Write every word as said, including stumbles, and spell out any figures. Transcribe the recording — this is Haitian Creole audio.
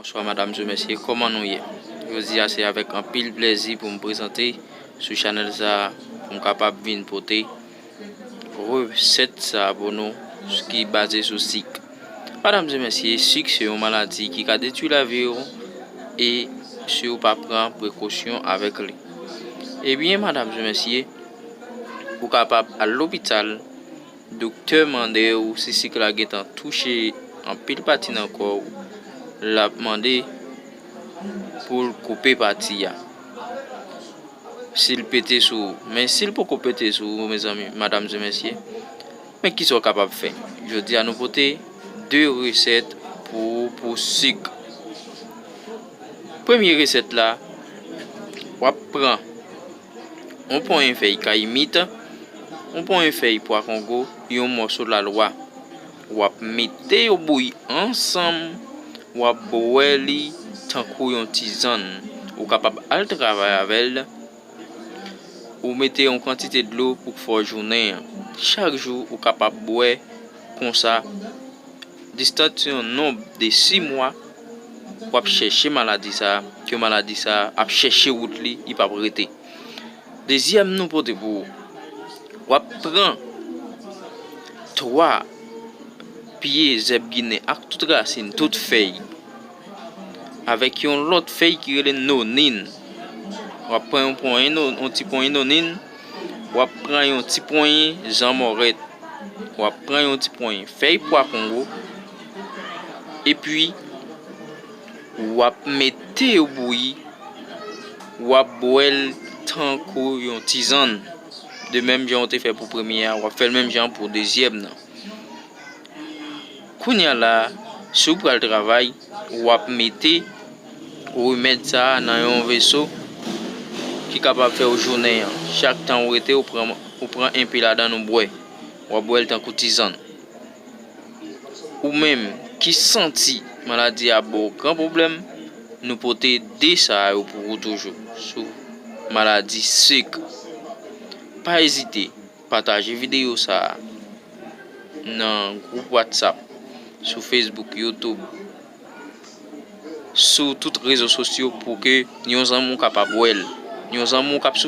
Bonswa madam e mesye, kòman nou ye? Jodi a se avèk anpil plèzi pou m prezante sou chanèl sa a, pou m kapab vin pote resèt sa a pou nou ki baze sou sik. Madam e mesye, sik se yon maladi ki ka detwi lavi w e si w pa pran prekosyon avèk li. Ebyen, madam e mesye, ou kapab al lopital, doktè mande w si sik la gentan touche anpil pati nan kò w, l ap mande pou l koupe pati a. Si l pete sou ou, men si l poko pete sou ou, mezanmi, madam e mesye, men kisa w kapab fè? Jodi a nou pote de resèt pou ou pou sik. Premye resèt la, w ap pran yon ponyen fèy kayimit, yon ponyen fèy pwa kongo, yon mòso lalwa. W ap mete yo bouyi ansanm, w ap bwè li tankou yon tizann. Ou kapab al travay avè l. Ou mete yon kantite dlo pou fè jounen an. Chak jou ou kapab bwè konsa, distans yon nonb de sis mwa, w ap chèche maladi sa a, ke maladi sa a ap chèche wout li, li p ap rete. Dezyèm nou pote pou ou, w ap pran twa pye zèb ginen ak tout rasin, tout fèy, avèk yon lòt fèy ki rele nonin. W ap pran yon ponyen, yon ti ponyen nonin, w ap pran yon ti ponyen zanmòrèt, w ap pran yon ti ponyen fèy pwa kongo, epi w ap mete yo bouyi, w ap bwè l tankou yon tizann. De menm jan w te fè pou premye a, w ap fè l menm jan pou dezyèm nan. Kounye a la, si w pral travay, w ap mete remèd sa a nan yon veso ki kapab fè w jounen an. Chak tan w rete, w pran, w pran enpe ladan l, w bwè. W ap bwè l tankou tizann. Ou menm ki santi maladi a ba w gran pwoblèm, nou pote de sa yo pou ou toujou sou maladi sik. Pa ezite, pataje videyo sa a nan gwoup WhatsApp, sou Facebook, YouTube, sou tout rezo sosyo pou ke yon zanmi w kapab wè l. Yon zanmi w k ap